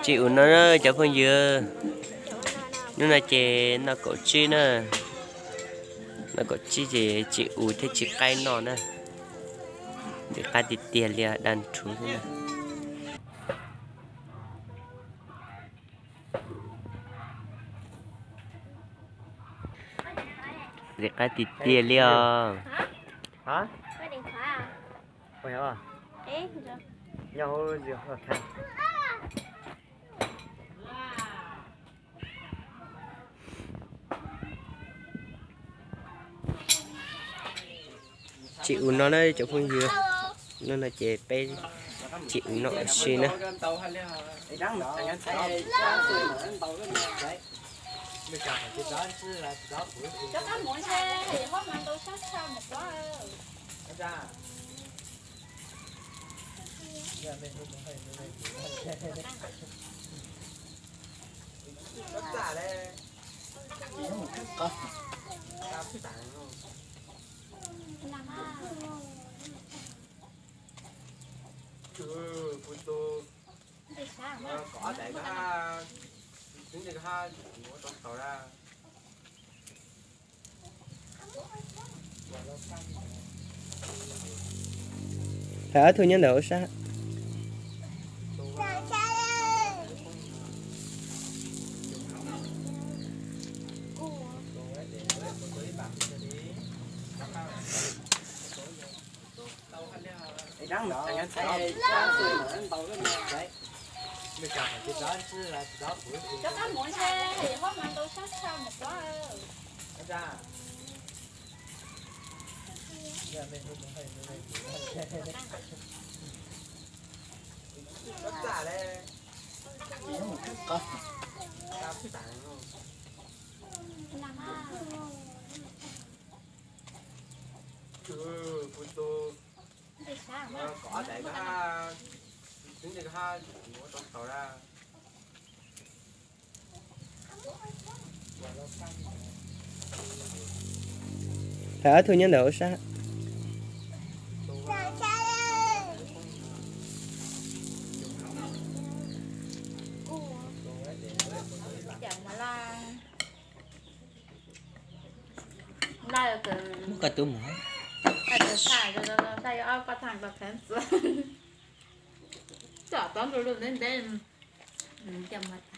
Tsis ua no cov phooj ywg, hnub no ces noj kaum tsib na, noj kaum tsib ces tsis ua thiab tsis qaib noj na, ntxim qab tiag tiag li, daj rhuv xwb na. Ntxim qab tiag tiag li os. Tsis ua no na cov phooj ywg, hnub no ces peb tsis ua no ua si na. Thov ob tug nyob ntawm hauv sab. Thov ob tug nyob ntawm hauv sab. Muab koj tub mus. Cov tod nrog lub ntev ntev, cov mas